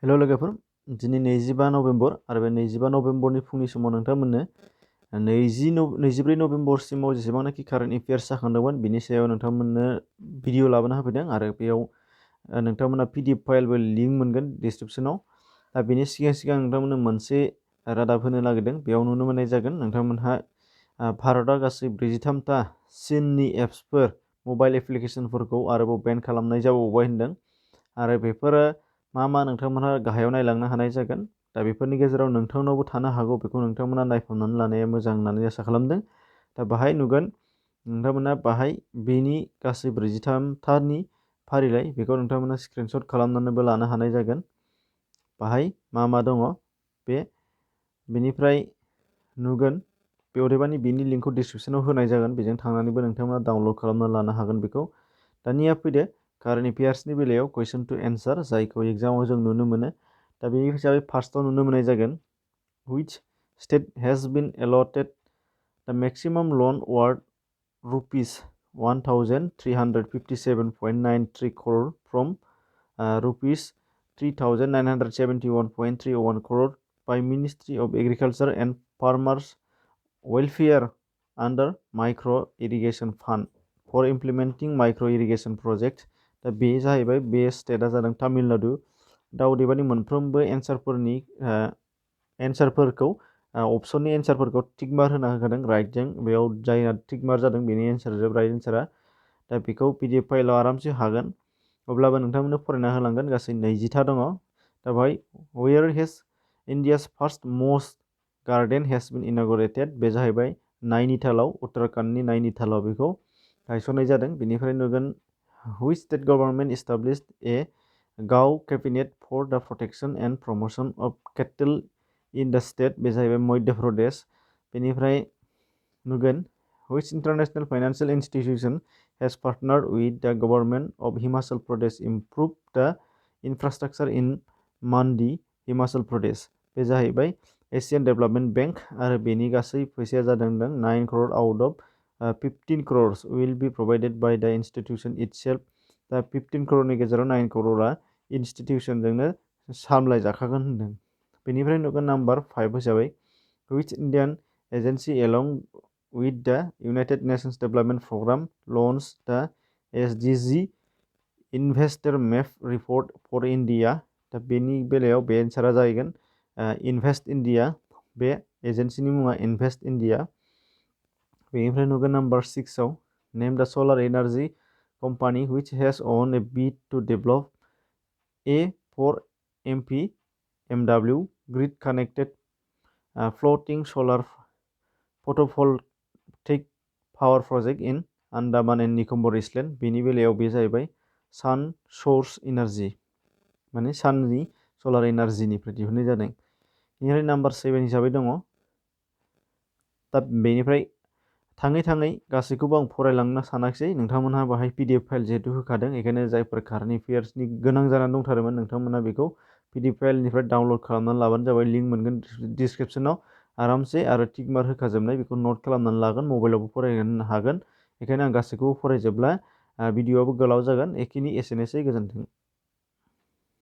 हेल' लोगोफोर दिनै 25 नभेम्बर आरो बे 25 नभेम्बरनि फुंनि समाव नोंथांमोननो 24 नभेम्बरसिमाव जेसेबांनाखि कारेन्ट एफेयार्स जाखांदोंमोन बिनि सायाव नोंथांमोननो भिडिअ लाबोना होफैदों आरो बेयाव नोंथांमोना पिडिएफ फाइलबो लिंक मोनगोन डिसक्रिप्शनाव। दा बेनि सिगां नोंथांमोननो मोनसे रादाब होनो नागिरदों। बेयाव नुनो मोननाय जागोन नोंथांमोनहा भारतआ गासै 43टा चीननि एप्सफोर मबाइल एप्लिकेशनफोरखौ आरोबाव बेन खालामनाय जाबावबाय होनदों आरो बेफोरो मा नोंथांमोनहा गाहायाव नायलांनो हानाय जागोन। दा बेफोरनि गेजेराव नोंथांनावबो थानो हागौ, बेखौ नोंथांमोना नायफामनानै लानाया मोजां होननानै आसा खालामदों। दा बाहाय नुगोन नोंथांमोना बाहाय बेनि गासै 43टानि फारिलाइ बेखौ नोंथांमोना स्क्रिनशट खालामनानैबो लानो हानाय जागोन। बाहाय मा दङ बेनिफ्राय नुगोन बे अदेबानि बिनि लिंकखौ डिसक्रिप्शनाव होनाय जागोन। बेजों थांनानैबो नोंथांमोना डाउनलड खालामना लानो हागोन बेखौ। दानिया फैदो कारेन्ट एफेयार्सनि बेलायाव कुइसन टु एन्सार, जायखौ एग्जामाव जों नुनो मोनो। दा बेनि हिसाबै फार्स्टआव नुनो मोननाय जागोन which state has been allotted the maximum loan worth rupees 1357.93 crore from rupees 3971.301 crore by Ministry of Agriculture and Farmers Welfare under Micro Irrigation Fund for implementing micro irrigation projects। दा बे जाहैबाय बे स्टेटआ जादों तामिलनाडु। दा अदेबानि मोनफ्रोमबो एन्सारफोरखौ अपसननि एन्सारफोरखौ टिक मार्क होना होखादों राइटजों। बेयाव जायना टिक मार्क जादों बेनि एन्सारजों राइट एन्सारा। दा बेखौ पिडिएफ फाइलाव आरामसे हागोन, अब्लाबो नोंथांमोननो फरायना होलांगोन। गासै 20टा दङ। दा बेहाय where has India's first moss garden has been inaugurated, बे जाहैबाय नाइनितालाव, उत्तराखन्डनि नाइनितालाव बेखौ गायसननाय जादों। बेनिफ्राय नुगोन which state government established a गाव cabinet for the protection and promotion of cattle in the state, बे जाहैबाय मध्य प्रदेश। बेनिफ्राय नुगोन which international financial institution has partnered with the government of Himachal Pradesh improve the infrastructure in Mandi, Himachal Pradesh, बे जाहैबाय एशियान development bank आरो बेनि गासै फैसाया जादों 9 crore out of 15 crores will be provided by the institution itself। दा 15 crore गेजेराव 9 crore इन्स्टिटिउसनजोंनो सामलाय जाखागोन होनदों। बेनिफ्राय नुगोन नाम्बार 5 हिसाबै which Indian agency along with the United Nations Development Program launched the SDG Investor Map Report for India। दा बेनि बेलायाव बे एन्सारा जाहैगोन इनभेस्ट इन्डिया। बे एजेन्सिनि मुङा इनभेस्ट इन्डिया। बेनिफ्राय नुगोन नाम्बार 6आव नेम द solar energy company which has won a bid to develop a 4 MW grid connected floating solar photovoltaic power project in Andaman and Nicobar Island। बेनि बेलायाव बे जाहैबाय सान सोर्स एनार्जी, माने साननि सलार एनार्जीनिफ्राय दिहुननाय जादों। बेनिफ्राय नाम्बार 7 हिसाबै दङ। दा बेनिफ्राय थाङै गासैखौबो आं फरायलांनो सानाखिसै, नोंथांमोनहा बाहाय पिडिएफ फाइल जिहेतु होखादों, बेखायनो जायफोर कारेन्ट एफेयार्सनि गोनां जानानै दंथारोमोन नोंथांमोना बेखौ पिडिएफ फाइलनिफ्राय डाउनलड खालामनानै लाबानो जाबाय। लिंक मोनगोन डिसक्रिप्शनाव आरामसे, आरो टिक मार्क होखाजोबनाय, बेखौ नट खालामनानै लागोन, मबाइलावबो फरायनो हागोन। बेखायनो आं गासैखौबो फरायजोबला, भिडिअआबो गोलाव जागोन। एसेनोसै, गोजोन्थों।